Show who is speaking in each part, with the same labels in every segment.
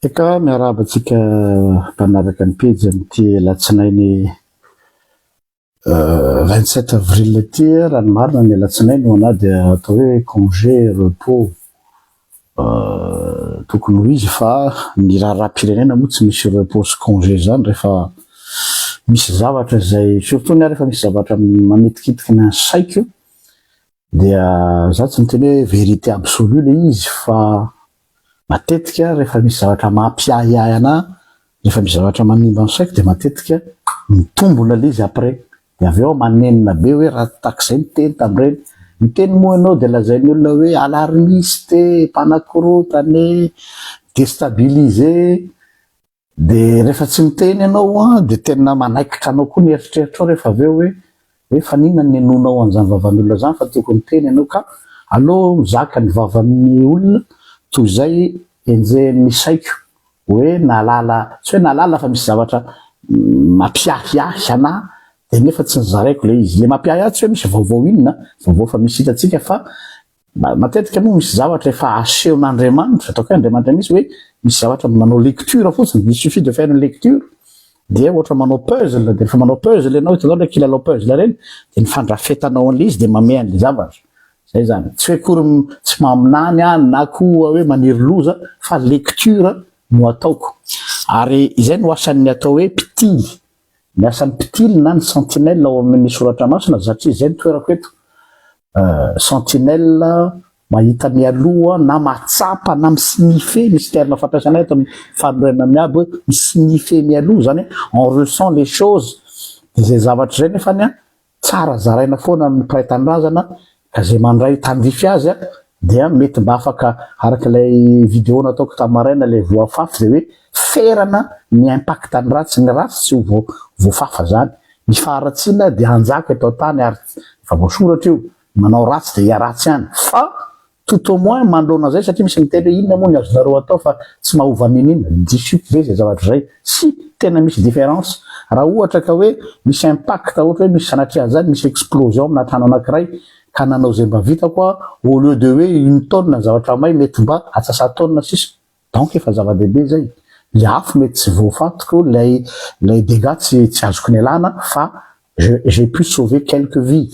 Speaker 1: Eka, miarahaba antsika mpanaraka ny pejy amin'ity alatsinainy 27 avril ity. Raha ny marina, ny alatsinainy ho anah dia atao hoe congé, repos tokony ho izy, fa ny raharaham-pirenena moa tsy misy repos sy congé zany rehefa misy zavatra izay, surtout ny ahy rehefa misy zavatra manitikitika ny saiko, dia za tsy miteny hoe vérité absolue le izy, fa matetika rehefa misy zavatra mampiahiahy anahy, rehefa misy zavatra manimba ny saiko, dia matetika mitombona le izy après, dia avy eo manenina be hoe raha tahak'izay niteny tamin'ireny. Miteny moa ianao dia lazain'ny olona hoe alarmiste, mpanakorotana, déstabilisé. Dia rehefa tsy miteny ianao an, dia tena manaikitra anao koa ny eritreritrao rehefa avy eo hoe fa n'inona no ninoanao an'izany vavan'olona izany fa tokony miteny ianao, ka aleo mizaka ny vavan'ny olona toy izay enjehin'ny saiko hoe nahalala, tsy hoe nahalala fa misy zavatra mampiahiahy anah dia nefa tsy nozaraiko ilay izy. Ilay mampiahiahy tsy hoe misy vaovao inona, vaovao efa misy hitantsika, fa matetika moa misy zavatra efa asehon'Andriamanitra, ataoko hoe Andriamanitra mihitsy, hoe misy zavatra manao lecture fotsiny, il suffit de faire une lecture, dia ohatra manao puzzle, dia rehefa manao puzzle ianao, hitanao ilay kilalao puzzle ireny, dia ny fandrafetanao an'ilay izy dia mamehy an'ilay zavatra. Zay zany. Tsy hoe akory tsy maminany aho na koa hoe maniry loza, fa lecture no ataoko. Ary izay no asan'ny atao hoe mpitily. Ny asan'ny mpitily na ny sentinelle ao amin'ny soratra masina, satria izay no toerako eto. Sentinelle mahita mialoha na mahatsapa na mi-sniffer, misy terme fampiasana eto amin'ny fanorenana miabo hoe mi-sniffer mialoha, izany hoe on ressent les choses, dia izay zavatra izay nefany an, tsara zaraina foana amin'ny mpiray tanindrazana, ka izay mandray tandrify azy dia mety mba afaka, araka ilay vidéo nataoko tamin'ny maraina ilay voafafy, dia hoe ferana ny impact ny ratsy, ny ratsy tsy ho voafafa izany, ny faharatsiana dia hanjaka eto an-tany ary efa voasoratra io, manao ratsy dia hiharatsy ihany, fa tout au moins manoloana an'izay, satria misy miteny hoe inona moa ny azonareo atao fa tsy mahova n'inon'inona, diso ve izay zavatra izay? Si, tena misy différence, raha ohatra ka hoe misy impact, ohatra hoe misy sanatria an'izany misy explosion amina trano anankiray ka nanao izay mba vitako aho, au lieu de hoe une tonne ny zavatra may mety mba atsasa-taonina sisa. Donc efa zava-dehibe izay. Le afo mety tsy voafatiko, lay lay dégâts tsy tsy azoko nialana fa je j'ai pu sauver quelques vies.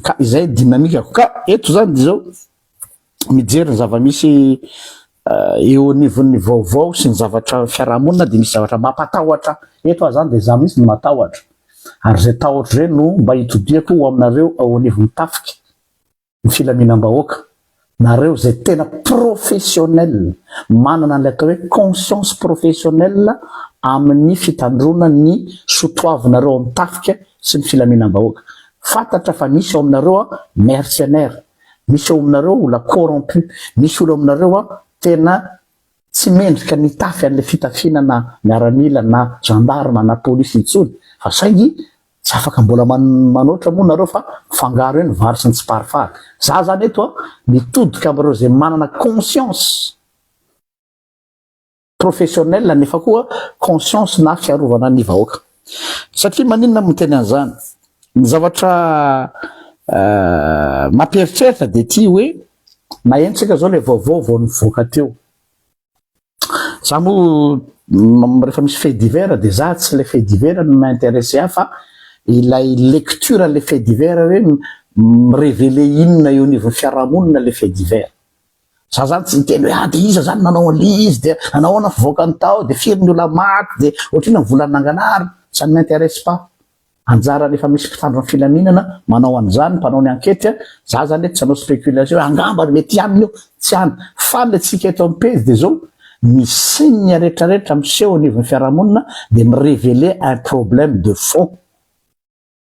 Speaker 1: Ka izay dynamique-ko. Ka eto zany dia zao, mijery ny zava-misy eo anivon'ny vaovao sy ny zavatra fiarahamonina dia misy zavatra mampatahotra. Eto aho zany dia za mihitsy no matahotra. Ary izay tahotra izay no mba hitodiako ho aminareo ao anivon'ny tafika. Ny filaminam-bahoaka, nareo izay tena professionnel, manana an'ilay atao hoe conscience professionnelle amin'ny fitandroana ny sotoavinareo ao amin'ny tafika sy ny filaminam-bahoaka. Fantatra fa misy ao aminareo a mercenaire, misy ao aminareo olona corrompu, misy olona ao aminareo a tena tsy mendrika ny hitafy an'ilay fitafiana na miaramila na gendarme na polisy intsony, fa saingy Tsy afaka mbola manoatra moa nareo fa mifangaro eo ny vary sy ny tsiparifary. Za zany eto a, mitodika amin'ireo izay manana conscience professionnelle nefa koa conscience na fiarovana ny vahoaka. Satria maninona moa miteny an'izany? Ny zavatra mampieritreritra dia ity hoe naheno tsika zao ilay vaovao vao nivoaka teo. Za moa rehefa misy fait divers dia za tsy ilay fait divers no mi-intéresser ahy fa ilay lecture an'ilay fait divers hoe mi-révéler inona eo anivon'ny fiarahamonina ilay fait divers. Za zany tsy niteny hoe ah dia iza zany nanao an'ilay izy dia nanao ahoana ny fivoakany tao dia firy ny olona maty dia ohatrinona ny vola nanganarina, ça ne m'intéresse pas. Anjara rehefa misy mpitandro ny filaminana manao an'izany, mpanao ny enquête, za zany eto tsy hanao spéculation hoe angamba mety ihany io, tsy any. Fa ny antsika eto amin'ny pejy dia zao, ny signe retraretra miseho anivon'ny fiarahamonina dia mi-reveler un problème de fond.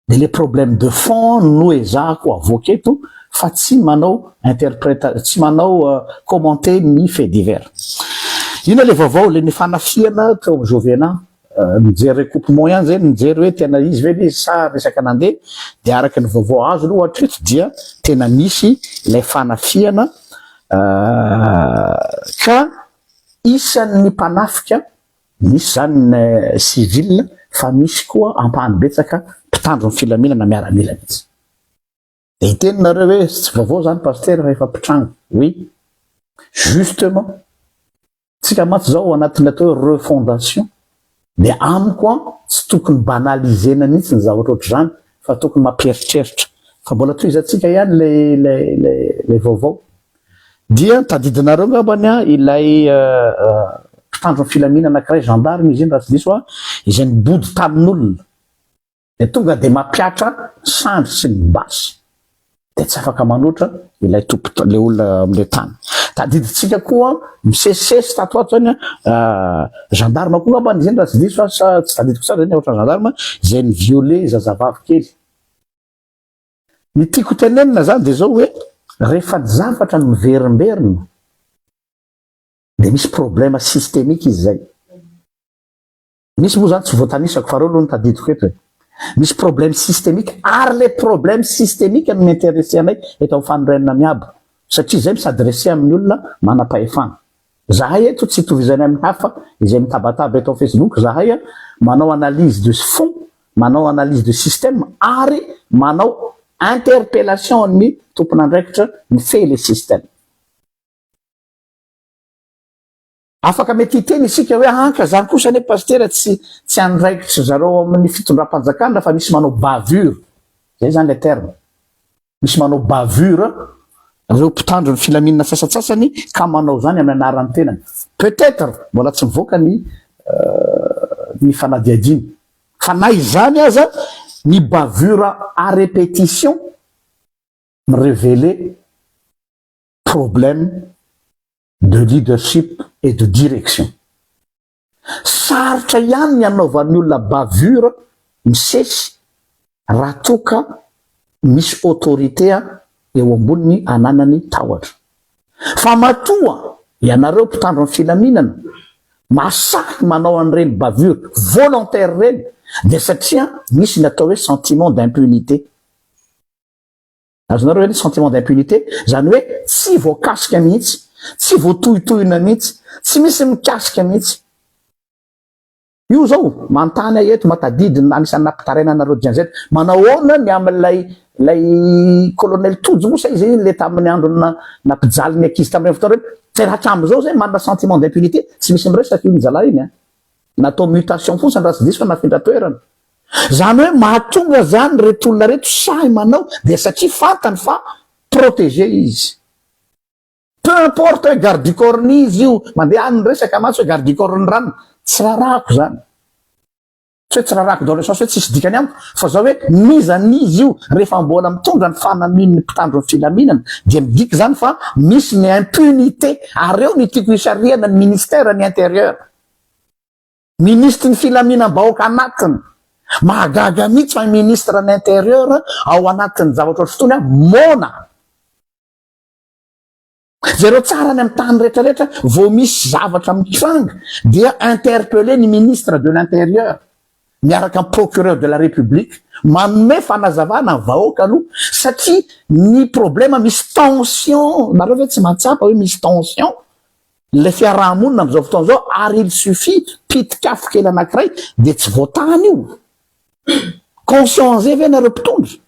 Speaker 1: Dia le problème de fond no ezahako avoaka eto fa tsy manao interpreta, tsy manao commenter ny fait divers. Inona le vaovao? Le ny fanafihana teo amin'ny Jovena. Mijery recoupement ihany zay, mijery hoe tena izy ve le izy sa resaka nandeha, dia araka ny vaovao azo aloha hatreto dia tena nisy ilay fanafihana ka isan'ny mpanafika misy zany ny civil fa misy koa ampahany betsaka mpitandro ny filaminana miaramila mihitsy. Dia hiteny nareo hoe tsy vaovao zany pasitera fa efa mpitranga. Oui, justement. Tsika mantsy zao ao anatin'ny atao hoe refondation dia amiko an tsy tokony banaliser-na mihitsy ny zavatra ohatr'izany fa tokony mampieritreritra. Fa mbola tohizantsika ihany ilay ilay ilay ilay vaovao. Dia tadidinareo angambany an ilay mpitandro ny filaminana anankiray gendarme izy iny raha tsy diso aho izay nibodo tanin'olona. Dia tonga dia mampiatra sandry sy ny basy. Dia tsy afaka manoatra ilay tompo ilay olona amin'ilay tany. Tadidintsika koa misesisesy tato ato zany an, gendarme koa angamba izy iny raha tsy diso aho sa tsy tadidiko tsara zany ohatran'ny gendarme izay ni-violer zazavavy kely. Ny tiako tenenina zany dia zao hoe rehefa ny zavatra no miverimberina dia misy problème systémique izy zay. Misy moa zany tsy voatanisako fa reo aloha no tadidiko eto e. Misy problème systémique ary le problème systémique no mi-intéresser anay eto amin'ny fanorenana miabo satria zay mi-s'adresser amin'ny olona manam-pahefana. Zahay eto tsy itovizanay amin'ny hafa izay mitabataba eto amin'ny Facebook, zahay manao analyse de fond, manao analyse de système ary manao interpellation ny tompon'andraikitra mifehy le système. Afaka mety hiteny isika hoe anka zany kosa anie pasitera tsy tsy andraikitry zareo amin'ny fitondram-panjakana fa misy manao bavure, zay zany le terme, misy manao bavure reo mpitandro ny filaminana sasantsasany ka manao zany amin'ny anaran'ny tenany, peut-être mbola tsy mivoaka ny ny fanadihadiana fa na izany aza ny bavure à répétition mi-révéler problème de leadership et de direction. Sarotra ihany ny hanaovan'ny olona bavure misesy raha toa ka misy autorité eo amboniny ananany tahotra. Fa matoa ianareo mpitandro ny filaminana mahasahy manao an'ireny bavure volontaire ireny dia satria misy ny atao hoe sentiment d'impunité. Azonareo ve ny sentiment d'impunité? Izany hoe tsy voakasika mihitsy, tsy voatohitohina mihitsy, tsy misy mikasika mihitsy. Io zao, manontany aho eto, mahatadidy ny anisan'ny nampitaraina anareo Gen Z, manao ahoana ny amin'ilay ilay colonel Tojo moa sa iza iny ilay tamin'ny andro nampijaly ny ankizy tamin'ireny fotoana ireny? Dia hatramin'izao zay manana sentiment d'impunité, tsy misy miresaka iny zalahy iny an. Natao mutation fotsiny raha tsy diso fa nafindra toerana. Zany hoe mahatonga zany reto olona reto sahy manao dia satria fantany fa protégé izy. Peu importe hoe garde du corps n'iza io, mandeha any ny resaka mantsy hoe garde du corps ny ranona, tsy rarahako zany. Tsy hoe tsy rarahako dans le sens hoe tsisy dikany amiko fa zao hoe n'iza n'iza io rehefa mbola mitondra ny fanamian'ny mpitandro ny filaminana dia midika zany fa misy ny impunité ary eo ny tiako hisarihana ny ministère ny intérieur. Minisitry ny filaminam-bahoaka anatiny. Mahagaga mihitsy fa ministre ny intérieur ao anatin'ny zavatra ohatr'itony a, moana. Jereo tsara any amin'ny tany rehetrarehetra vao misy zavatra mitranga dia interpeller ny ministre de l'intérieur miaraka amin'ny procureur de la république manome fanazavana ny vahoaka aloha satria ny problème misy tension, nareo ve tsy mahatsapa hoe misy tension? Ilay fiaraha-monina amin'izao fotoana izao ary il suffit pitik'afo kely anankiray dia tsy voatahana io. Conscient an'izay ve nareo mpitondra?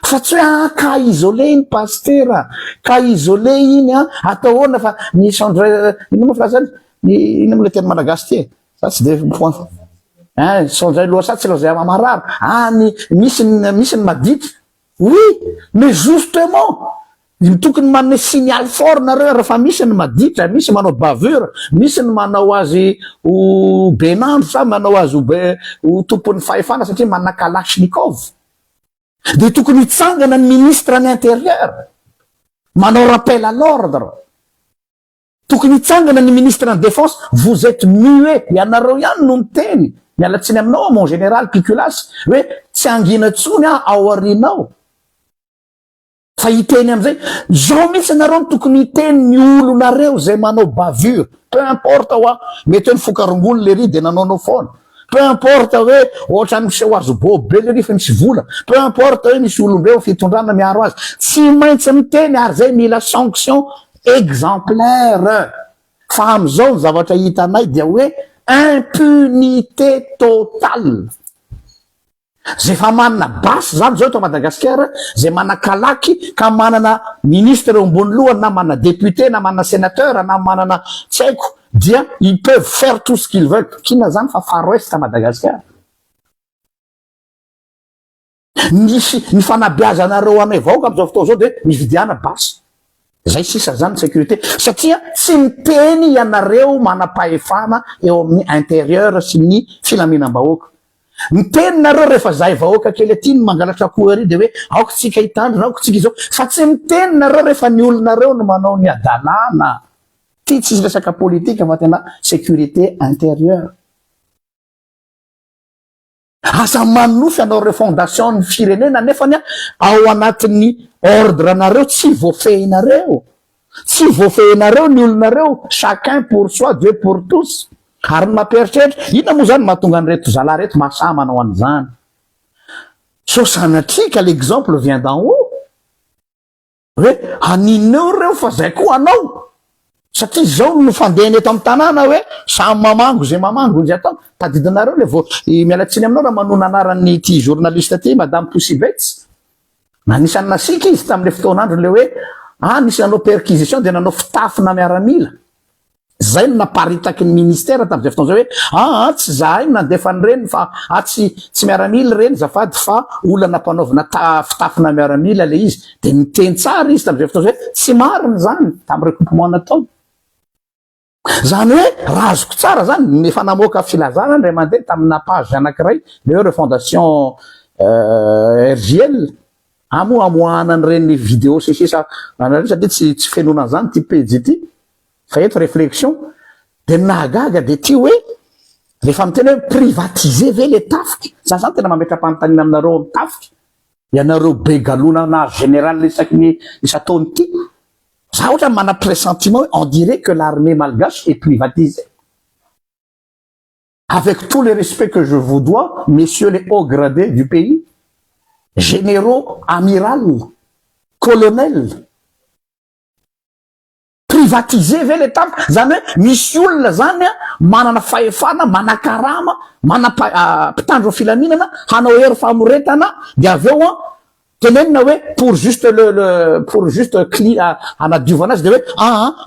Speaker 1: Fa tsy hoe ah cas isolé iny pasitera, cas isolé iny an, atao ahoana fa ny cendre inona moa filazany? Ny inona moa ilay teny malagasy ity e? Za tsy dia point. Hein, cendre lohasaha tsy lazay marary. Ah ny misy ny misy ny maditra. Oui, mais justement, tokony manome signal fort nareo rehefa misy ny maditra, misy manao bavure, misy ny manao azy ho benandro sa manao azy ho be ho tompon'ny fahefana satria manana kalachnikov. Dia tokony hitsangana ny ministre ny intérieur manao rappel à l'ordre. Tokony hitsangana ny ministre ny défense, vous etes muet, ianareo ihany no miteny, miala tsiny aminao aho mon général Piculas, hoe tsy hangina intsony aho ao aorianao, fa hiteny amizay, zao mihitsy nareo no tokony hiteny ny olonareo zay manao bavure, peu importe hoa, mety hoe nifoka rongony lery de nanaonao foana, peu importe hoe ohatran'ny miseho azy bobo be lery fa misy vola, peu importe hoe misy olombe fitondrana miaro azy, tsy maintsy miteny ary zay mila sanction exemplaire fa amizao ny zavatra hitanay dia hoe impunité totale zay efa manana basy zany zao eto Madagasikara zay mana kalaky ka manana ministre eo ambony lohany na manana député na manana sénateur na manana tsy haiko. dia ils peuvent faire tout ce qu'ils veulent. K'inona zany fa Far West Madagasikara. Ny ny fanabeazanareo anay vahoaka am'izao fotoana zao de mividiana basy. Zay sisa zany sécurité, satria tsy miteny ianareo manam-pahefana eo amin'ny intérieur sy ny filaminam-bahoaka. Miteny nareo rehefa zahay vahoaka kely aty ny mangalatra akoho ary de hoe aoka tsika hitandrina, aoka tsika izao, fa tsy miteny nareo rehefa ny olonareo no manao ny adalàna. Ty tsisy resaka politika fa tena sécurité intérieure. Aza manofy anao refondation ny firenena nefany a ao anatin'ny ordre nareo tsy voafehinareo, tsy voafehinareo ny olonareo. Chacun pour soi, Dieu pour tous. Ary ny mampieritreritra, inona moa zany mahatonga an'ireto zalahy reto mahasahy manao an'izany? So sanatria ka l'exemple vient d'en haut hoe anineo reo fa zay koa anao, satria zao no fandehany eto amin'ny tanàna hoe samy mamango zay mamango zay atao. Tadidinareo le vo mialatsiny aminao raha manona anaran'ny ty journaliste ty, Madame Poussibets, anisan'ny nasika izy tamin'le fotoan'andro le hoe nisy nanao perquisition de nanao fitafina miaramila. Zay no naparitaky ny ministère tamin'izay fotoana zay hoe tsy zahay no nandefa an'ireny fa tsy miaramila ireny zafady, fa olona nampanaovina ta fitafina miaramila le izy. De niteny tsara izy tamin'izay fotoana zay hoe tsy marina zany tamin'ny recoupement nataony. Zany hoe raha azoko tsara zany, nefa namoaka filazana ndray mandeha tamina page anankiray le hoe refondation RJL amo amoahana an'ireny vidéo sesesa anareo, satria tsy fenona an'izany ty pejy ity fa eto réflexion. De nahagaga de ty hoe rehefa miteny hoe privatiser ve le tafika, za zany tena mametra-panontaniana aminareo amy tafika, ianareo be galona na général isaky ny isa-taony ty. Za ohatra mana pressentiment hoe on dirait que l'armée malgache est privatisée. Avec tous les respects que je vous dois, messieurs les hauts gradés du pays, généraux, amiral, colonel, privatisé ve le tafika? Zany hoe misy olona zany a manana fahefana, manakarama, mana mpitandro filaminana hanao hery famoretana, de avy eo a tenenina hoe pour juste le pour juste cli anadiovana azy de hoe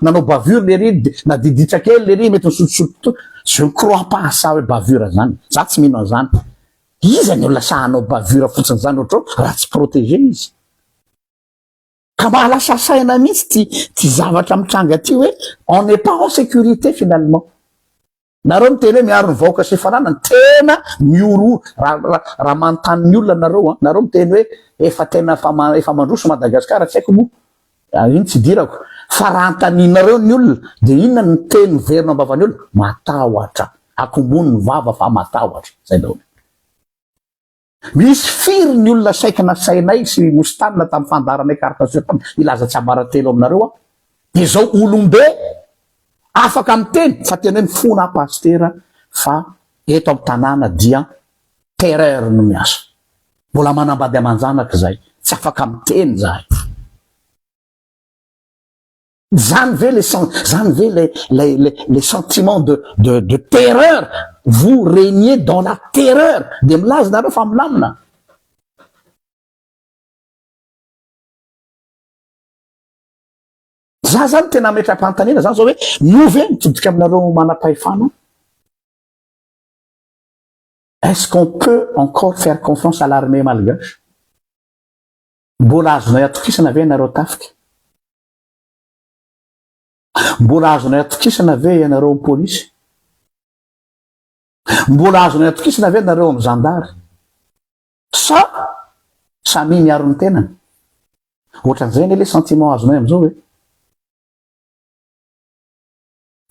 Speaker 1: nanao bavure le ry, de nadiditra kely le ry, mety nisotosotro. Je ne crois pas à ça hoe bavure zany, za tsy mino an'izany. Iza ny olona sa hanao bavure fotsiny zany ohatra ao raha tsy protégé izy? Ka mahalasa saina mihitsy ty zavatra mitranga ty hoe on n'est pas en sécurité finalement. Nareo miteny hoe miaro ny vahoaka sy fananany, tena mioro raha manontany ny olona nareo a, nareo miteny hoe efa tena efa mandroso Madagasikara, tsy haiko moa iny, tsy dirako, fa raha antaninareo ny olona de inona ny teny verina ambavany olona? Matahotra, akombony ny vava fa matahotra zay daholo. Misy firy ny olona saiky nasainay sy mostanina tamin'ny fandaharanay carte sur table ilaza tsy ambaratelo aminareo a, de zao olombe afaka miteny fa tena hoe mifona pastera fa eto amin'ny tanàna dia terreur no miasa, mbola manambady aman-janaka zay, tsy afaka miteny zahay. Zany ve le zany ve le sentiment de terreur? Vous régnez dans la terreur, de milaza nareo fa milamina. Za zany tena ametra-panontaniana zany zao hoe no ve mitodika aminareo manam-pahefana, est-ce qu'on peut encore faire confiance à l'armée malgache? Mbola azonay atokisana ve ianareo tafika? Mbola azonay atokisana ve ianareo amy polisy? Mbola azonay atokisana ve nareo amy zandary? Sa samy miaro ny tenany? Ohatran'izay anie le sentiment azonay am'izao hoe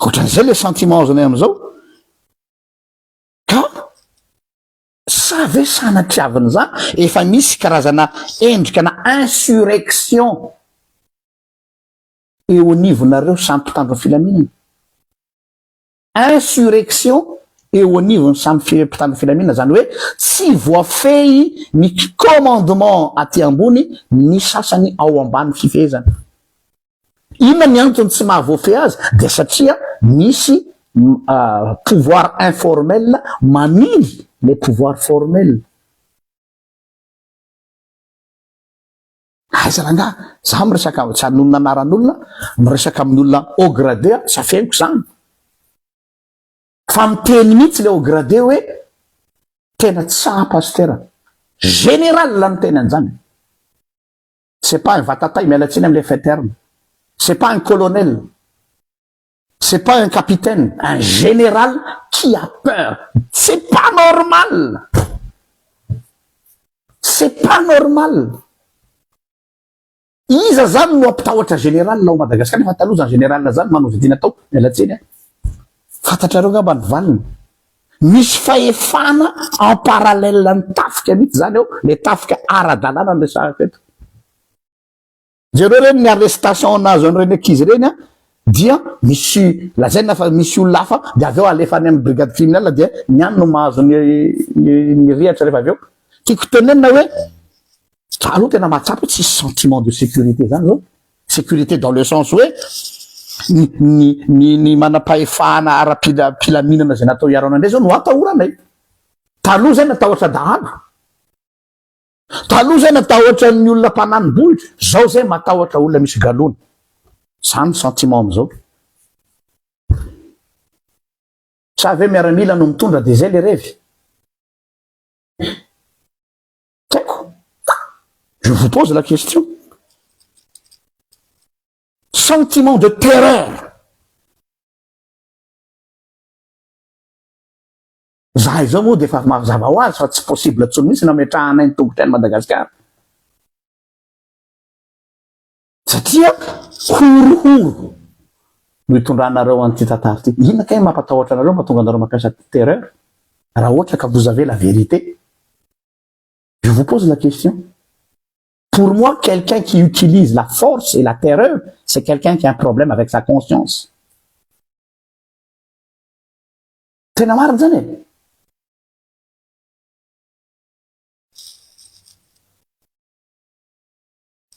Speaker 1: ohatran'izay le sentiment azonay am'izao. Ka sa ve sanatriaviny zany efa misy karazana endrika na insurrection eo anivonareo samy mpitandro filaminana, insurrection eo anivony samy mpitandro filaminana? Zany hoe tsy voafehy ny commandement aty ambony, ny sasany ao ambany fifehezana. Inona ny antony tsy mahavoafehy azy? De satria misy pouvoir informel mamily le pouvoir formel. Aiza ranga za miresaka, tsy anonona anaran'olona, miresaka amin'ny olona haut gradé, tsy afeniko zany. Fa miteny mihitsy le haut gradé hoe tena tsaha pasitera. Général no niteny an'izany. C'est pas un vatatay, miala tsiny amle fait terme. C'est pas un colonel. C'est pas un capitaine, un général qui a peur. C'est pas normal. C'est pas normal. Iza zany no ampitahotra général ao Madagasikara nefa taloha zany général zany manao izay tiany atao, miala tsiny a. Fantatrareo angamba ny valiny. Misy fahefana en parallèle ny tafika mihitsy zany eo, le tafika ara-dalàna no resahako eto. Jereo reny ny arrestation nahazo an'ireny ankizy ireny a, dia misy lazaina fa misy olona hafa dia avy eo alefa any amin'ny brigade criminelle dia ny any no mahazo ny ny rihatra rehefa avy eo. Tiako tenenina hoe za aloha tena mahatsapa hoe tsisy sentiment de sécurité zany zao, sécurité dans le sens hoe ny ny ny ny manam-pahefana ara-pilaminana izay natao hiaro anay indray zao no atahoranay. Taloha zay natahotra dahalo. Taloha zay natahotra ny olona mpanani-bohitra, zao zay matahotra olona misy galona. Zany sentiment amizao. Sa ve miaramila no mitondra de zay le revy? Tsy haiko. Je vous pose la question. Sentiment de terreur. Zahay zao moa dia efa mazava ho azy fa tsy possible tsony mihitsy nametrahanay ny tongotray any Madagasikara. Satria horohoro no itondranareo an'ity tantara ity. Inona kay mampatahotra anareo mahatonga anareo mampiasa terreur raha ohatra ka vous avez la vérité? Je vous pose la question. Pour moi, quelqu'un qui utilise la force et la terreur, c'est quelqu'un qui a un problème avec sa conscience. Tena marina zany e.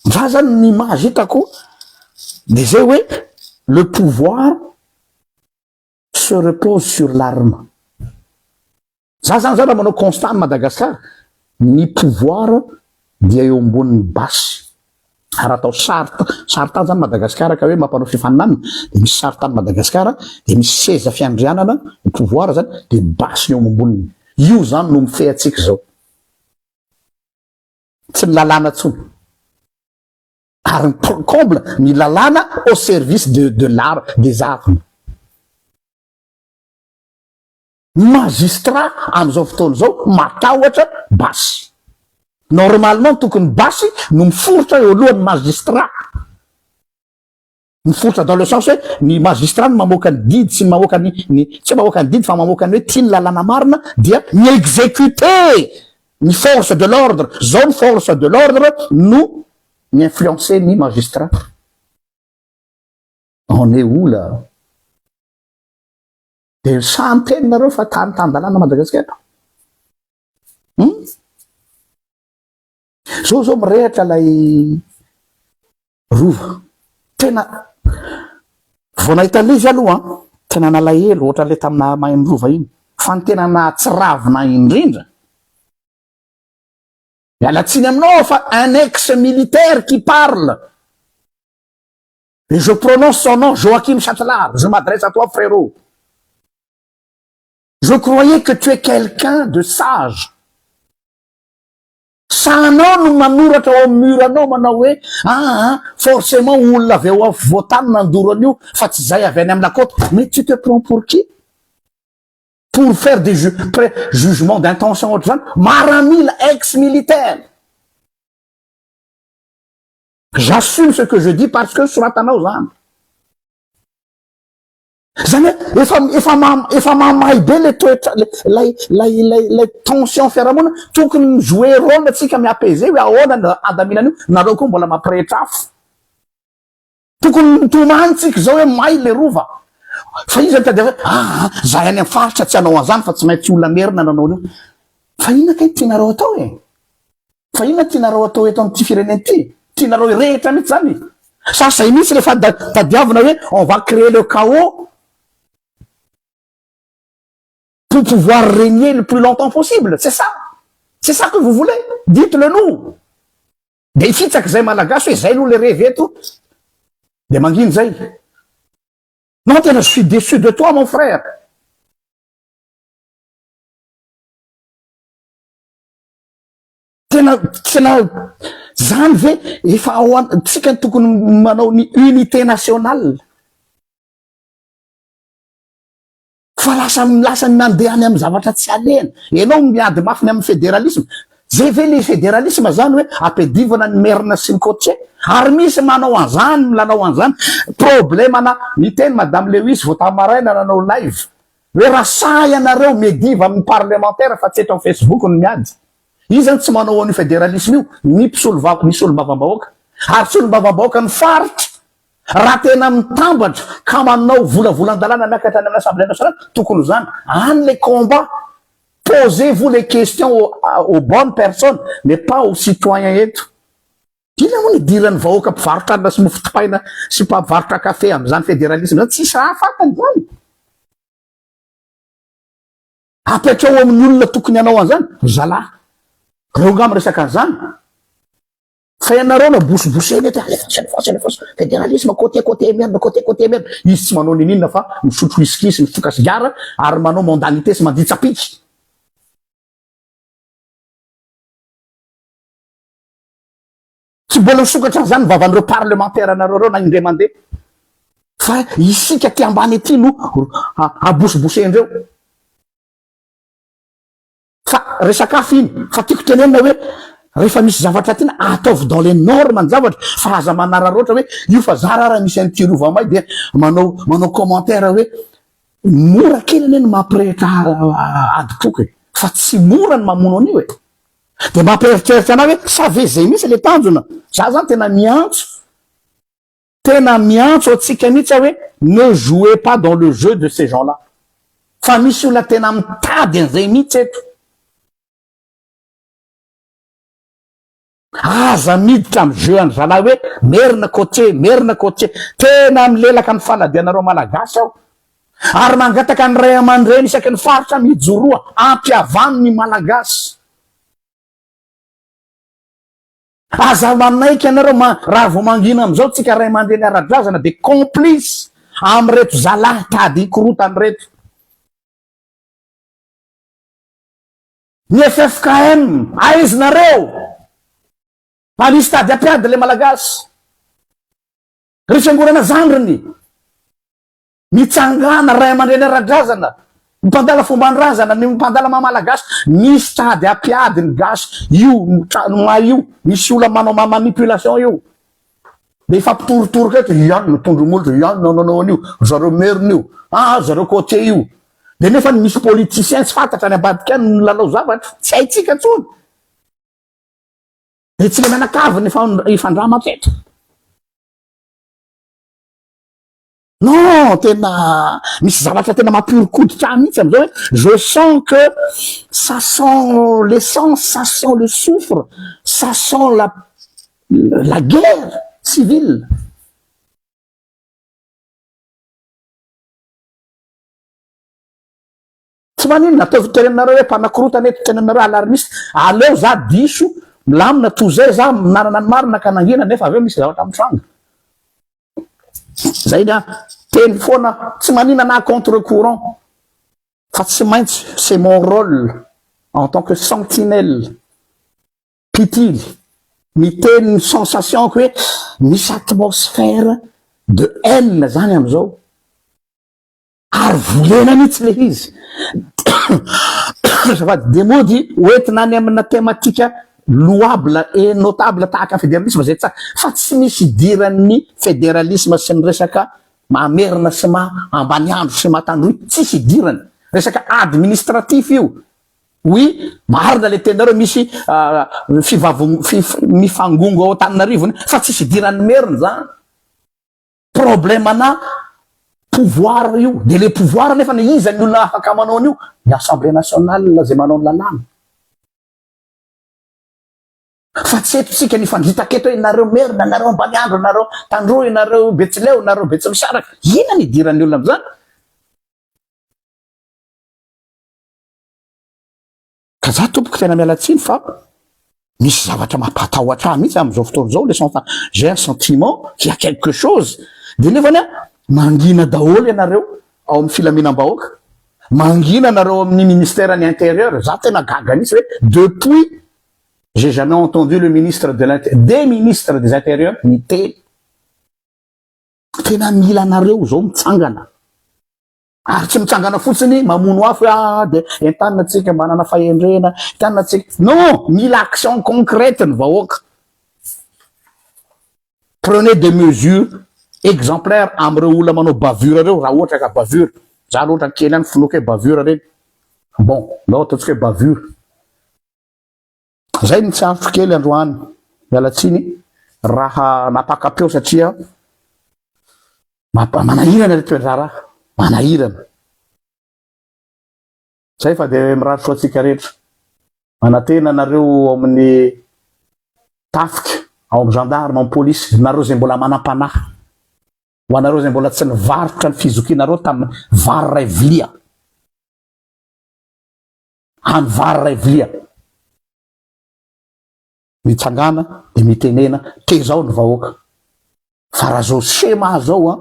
Speaker 1: Za zany ny image hitako de zay hoe le pouvoir se repose sur l'arme. Za zany zao raha manao constat any Madagascar, ny pouvoir dia eo ambonin'ny basy. Ary atao sary saritany zany Madagascar ka hoe mampanao fifaninanana de misy saritany Madagascar de misy seza fiandrianana, ny pouvoir zany de basy ny eo amboniny. Io zany no mifehy antsika zao. Tsy ny lalàna tsony. Ary ny comble, ny lalàna au service de de l'art des armes. Ny magistrat amin'izao fotoana izao matahotra basy. Normalement tokony basy no miforitra eo alohan'ny magistrat. Miforitra dans le sens hoe ny magistrat no mamoaka ny didy sy ny mamoaka ny ny tsy hoe mamoaka ny didy fa mamoaka ny hoe ty ny lalàna marina dia mi-executer ny force de l'ordre. Zao ny force de l'ordre no mi-influencer ny magistrat. On est où là? Dia sahy miteny nareo fa tany tan-dalàna Madagasikara? Hum? Zao zao mirehatra ilay rova. Tena vao nahita an'ilay izy aloha an, tena nalahelo ohatran'ilay tamin'ny mahay ny rova iny. Fa ny tena nahatsiravina indrindra, miala tsiny aminao aho fa un ex militaire qui parle. Et je prononce son nom, Joachim Chatelard, je m'adresse à toi frérot. Je croyais que tu es quelqu'un de sage. Sahanao no manoratra ao amin'ny mur anao manao hoe aa forcément olona avy ao afovoantany nandoro an'io fa tsy zay avy any amin'ny la côte. Mais tu te prends pour qui? Pour faire des ju pré jugement d'intention ohatr'izany? Maramila ex militaire. J'assume ce que je dis parce que soratanao zany. Zany hoe efa efa ma efa mamay be le toetra le lay lay lay lay tension fiarahamonina tokony mi-jouer rôle tsika mi-apaiser hoe ahoana no andaminana io nareo koa mbola mampirehitra afo. Tokony mitomany tsika zao hoe may le rova fa iza mitady hoe aa zahay any am faritra tsy hanao an'zany fa tsy maintsy olona merina nanao an'io. Fa inona kay tianareo atao e? Fa inona tianareo atao eto amin'ity firenena ity? Tianareo hirehitra mihitsy zany? Sa zay mihitsy le fa tadiavina hoe on va créer le chaos pour pouvoir régner le plus longtemps possible, c'est ça? C'est ça que vous voulez? Dites le nous! De hifitsaka zay malagasy hoe zay aloha le revy eto de mangina zay. Non tena je suis déçu de toi mon frère. Tena tena zany ve efa ao an tsika ny tokony manao ny unité nationale. Fa lasa lasa mandeha any amin'ny zavatra tsy alehany. Ianao miady mafy ny amin'ny fédéralisme. Zay ve le fédéralisme zany hoe ampiadivana ny merina sy ny côtier? Ary misy manao an'izany, milalao an'izany. Problème ana niteny madame Lewis vao tamin'ny maraina nanao live hoe raha sahy ianareo miadiva amin'ny parlementaire fa tsy eto amin'ny Facebook no miady. Iza no tsy manao an'io fédéralisme io? Ny mpisolovava, ny solombavambahoaka. Ary solombavambahoaka ny faritra Raha tena mitambatra ka manao volavolan-dalàna miakatra any amin'ny Assemblée nationale, tokony ho izany. Any le combat. Posez-vous les questions aux, aux bonnes personnes, mais pas aux citoyens eto. Inona moa ny idiran'ny vahoaka mpivarotra anana sy mofo dipaina sy mpivarotra kafe amin'izany fédéralisme izany? Tsisy raha fantany izany. Apetrao amin'ny olona tokony hanao an'izany, ry zalahy. Reo angaha miresaka an'izany? Fa ianareo no bosibosena eto, alefaso alefaso alefaso, fédéralisme côté côté merina côté côté merina, izy tsy manao niniana fa misotro whisky sy mifoka sigara ary manao mondanité sy mandihy tsapiky. Tsy mbola nisokatra an'izany ny vavan'ireo parlementaire anareo ireo na indray mandeha. Fa isika aty ambany aty no abosibosendreo. Fa resaka hafa iny, fa tiako tenenina hoe rehefa misy zavatra tiana ataovy dans les normes ny zavatra fa aza manararaotra hoe io fa za raha misy an'ity rova may dia manao manao commentaire hoe mora kely anie ny mampirehitra adim-poko e, fa tsy mora ny mamono an'io e. Dia mampieritreritra anah hoe sa ve zay mihitsy le tanjona? Za zany tena miantso Tena miantso antsika mihitsy aho hoe ne jouez pas dans le jeu de ces gens là fa misy olona tena mitady an'izay mihitsy eto. Aza miditra amin'ny jeu an-dry zalahy hoe merina côtier, merina côtier. Tena milelaka ny faladianareo malagasy aho. Ary mangataka ny ray aman-dreny isaky ny faritra mijoroa ampihavano ny malagasy. Aza manaiky ianareo ma raha vao mangina amizao tsika ray aman-dreny ara-drazana de complice amin'ireto zalahy tady hikorotana ireto. Ny ffkm aiza nareo? Fa misy tady hampiady le malagasy. Ry fiangonana zandriny. Mitsangàna ray aman-dreny ara-drazana, ny mpandala fomban-drazana, ny mpandala maha malagasy, misy tady hampiady ny gasy io may io, misy olona manao ma manipulation io, de hifampitorotoroka eto, i any no tondro molotra, i any no nanao an'io, ry zareo merina io, ah ry zareo côtier io, de nefa misy politicien tsy fantatra any ambadika any milalao zavatra, tsy haintsika intsony, de tsy le mianakavy ny hifandrama teto. Non, tena misy zavatra tena mampihoron-koditra ahy mihitsy amin'izao hoe je sens que ça sent l'essence, ça sent le soufre, ça sent la la guerre civile. Tsy maninona, ataovy teneninareo hoe mpanakorotana eto, teneninareo alarmiste, aleo za diso, milamina toy izay za nanana ny marina ka nangina nefa avy eo misy zavatra mitranga. Zay ny ahy, teny foana, tsy maninona na contre courant fa tsy maintsy, c'est mon rôle en tant que sentinelle, mpitily, miteny ny sensation-ko hoe misy atmosphère de haine zany amizao. Ary volena mihitsy le izy. Azafady, dia mody hoentina any amina thématique louable et notable tahaka ny fédéralisme izay tsara, fa tsy misy idiran'ny fédéralisme sy ny resaka maha merina sy maha ambaniandro sy maha tandroy, tsisy idirany. Resaka administratif io. Oui, marina le teninareo misy fivavon- fif- mifangongo ao Antananarivo fa tsisy idiran'ny merina zany. Problème ana pouvoir io, de le pouvoir nefa ny iza ny olona afaka manao an'io? Ny assemblée nationale zay manao ny lalàna. Fa tsy eto tsika nifandritaka eto hoe nareo merina, nareo ambaniandro, nareo tandroy, nareo betsileo, nareo betsimisaraka. Inona ny idiran'ny olona am'zany? Ka za tompoko tena miala tsiny fa misy zavatra mampatahotra ahy mihitsy amin'izao fotoana izao le senta j'ai un sentiment qu'il y a quelque chose de nefany a mangina daholo ianareo ao amin'ny filaminam-bahoaka mangina nareo amin'ny ministère ny intérieur za tena gaga mihitsy hoe depuis. J'ai jamais entendu le ministre de l'intérieur, des ministres des intérieurs niteny. Tena mila anareo zao mitsangana. Ary tsy mitsangana fotsiny mamono afo hoe ah de entanina atsika manana fahendrena, entanina atsika. Non, mila action concrète ny vahoaka. Prenez des mesures exemplaires am'ireo olona manao bavure reo, raha ohatra ka bavure. Za aloha ohatra kely any finoako hoe bavure reny. Bon, ndao ataontsika hoe bavure. Zay ny tsy arotro kely androany. Mialatsiny raha napaka-peo satria manahirana le toe-draharaha, manahirana. Zay fa de mirary soa antsika rehetra. Manantena anareo amin'ny tafika, ao amin'ny gendarme, ao amin'ny polisy, nareo zay mbola manam-panahy. Ho anareo zay mbola tsy nivarotra ny fizokianareo tamin'ny vary ray vilia. Any vary ray vilia. Mitsangana de mitenena, tezao ny vahoaka. Fa raha zao schéma zao a,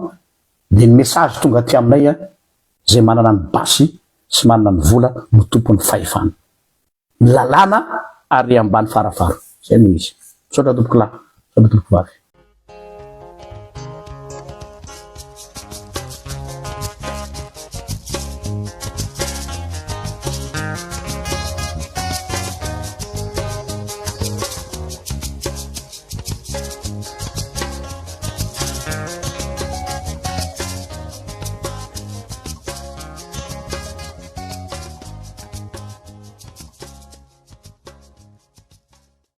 Speaker 1: de ny message tonga aty aminay a, zay manana ny basy sy manana ny vola no tompon'ny fahefana. Ny lalàna ary ambany farafara. Zay no izy. Misaotra tompoko lahy, misaotra tompoko vavy.